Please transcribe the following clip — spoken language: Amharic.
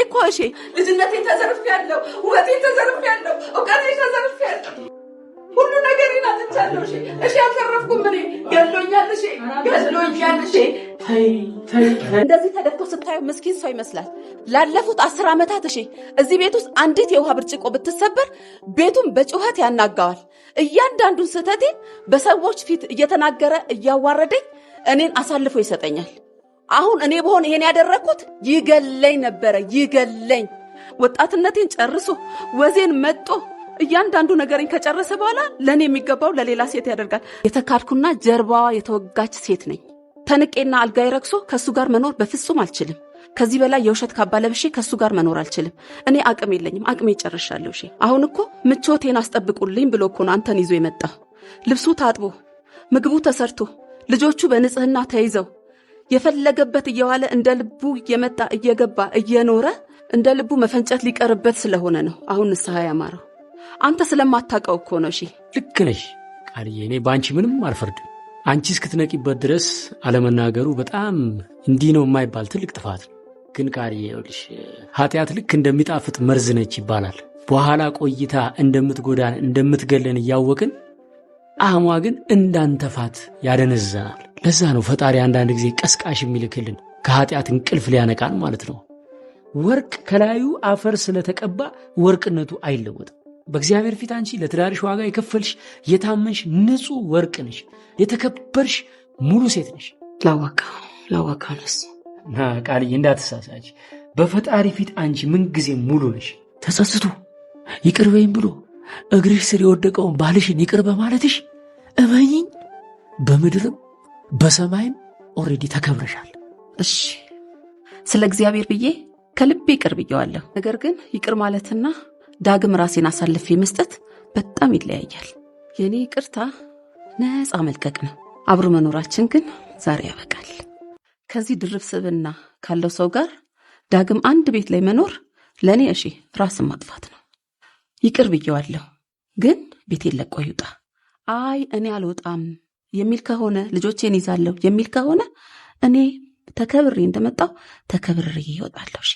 እኮ እሺ ልጅነቴን ተዘርፌያለሁ፣ ውበቴን ተዘርፌያለሁ፣ እውቀቴን ተዘርፌያለሁ፣ ሁሉ ነገሬን አጥቻለሁ። እሺ እሺ አልተረፍኩም። እኔ ገሎኛል፣ እሺ ገሎኛል። እሺ እንደዚህ ተደፍቶ ስታየው ምስኪን ሰው ይመስላል። ላለፉት 10 ዓመታት እሺ እዚህ ቤት ውስጥ አንዲት የውሃ ብርጭቆ ብትሰበር ቤቱን በጩኸት ያናጋዋል። እያንዳንዱን ስህተቴን በሰዎች ፊት እየተናገረ እያዋረደኝ እኔን አሳልፎ ይሰጠኛል። አሁን እኔ ብሆን ይሄን ያደረግኩት ይገለኝ ነበረ፣ ይገለኝ። ወጣትነቴን ጨርሶ ወዜን መጦ እያንዳንዱ ነገሬን ከጨረሰ በኋላ ለእኔ የሚገባው ለሌላ ሴት ያደርጋል። የተካድኩና ጀርባዋ የተወጋች ሴት ነኝ። ተንቄና አልጋዬ ረክሶ ከእሱ ጋር መኖር በፍጹም አልችልም። ከዚህ በላይ የውሸት ካባ ለብሼ ከእሱ ጋር መኖር አልችልም። እኔ አቅም የለኝም፣ አቅሜ ጨርሻለሁ። እሺ አሁን እኮ ምቾቴን አስጠብቁልኝ ብሎ እኮ ነው አንተን ይዞ የመጣው። ልብሱ ታጥቦ ምግቡ ተሰርቶ ልጆቹ በንጽህና ተይዘው የፈለገበት እየዋለ እንደ ልቡ እየመጣ እየገባ እየኖረ እንደ ልቡ መፈንጨት ሊቀርበት ስለሆነ ነው አሁን ንስሐ ያማረው። አንተ ስለማታውቀው እኮ ነው። እሺ ልክ ነሽ ቃልዬ፣ እኔ በአንቺ ምንም አልፈርድም። አንቺ እስክትነቂበት ድረስ አለመናገሩ በጣም እንዲህ ነው የማይባል ትልቅ ጥፋት ነው። ግን ቃልዬ ይኸውልሽ ኃጢአት ልክ እንደሚጣፍጥ መርዝ ነች ይባላል። በኋላ ቆይታ እንደምትጎዳን እንደምትገለን እያወቅን ጣዕሟ ግን እንዳንተፋት ያደነዝዘናል። ለዛ ነው ፈጣሪ አንዳንድ ጊዜ ቀስቃሽ የሚልክልን ከኃጢአት እንቅልፍ ሊያነቃን ማለት ነው። ወርቅ ከላዩ አፈር ስለተቀባ ወርቅነቱ አይለወጥም። በእግዚአብሔር ፊት አንቺ ለትዳርሽ ዋጋ የከፈልሽ የታመንሽ ንጹሕ ወርቅ ነሽ። የተከበርሽ ሙሉ ሴት ነሽ። ላዋካ ላዋካ ነስ እና ቃልዬ እንዳትሳሳች፣ በፈጣሪ ፊት አንቺ ምንጊዜ ሙሉ ነሽ። ተጸጽቶ ይቅር በይም ብሎ እግርሽ ስር የወደቀውን ባልሽን ይቅር በማለትሽ እመኚኝ፣ በምድርም በሰማይም already ተከብረሻል። እሺ ስለ እግዚአብሔር ብዬ ከልቤ ይቅር ብዬዋለሁ። ነገር ግን ይቅር ማለትና ዳግም ራሴን አሳልፌ መስጠት በጣም ይለያያል። የእኔ ይቅርታ ነፃ መልቀቅ ነው። አብሮ መኖራችን ግን ዛሬ ያበቃል። ከዚህ ድርብ ስብዕና ካለው ሰው ጋር ዳግም አንድ ቤት ላይ መኖር ለእኔ እሺ ራስን ማጥፋት ነው። ይቅር ብዬዋለሁ፣ ግን ቤቴን ለቆ ይውጣ። አይ እኔ አልወጣም የሚል ከሆነ፣ ልጆቼን ይዛለሁ የሚል ከሆነ፣ እኔ ተከብሬ እንደመጣሁ ተከብሬ እወጣለሁ። እሺ።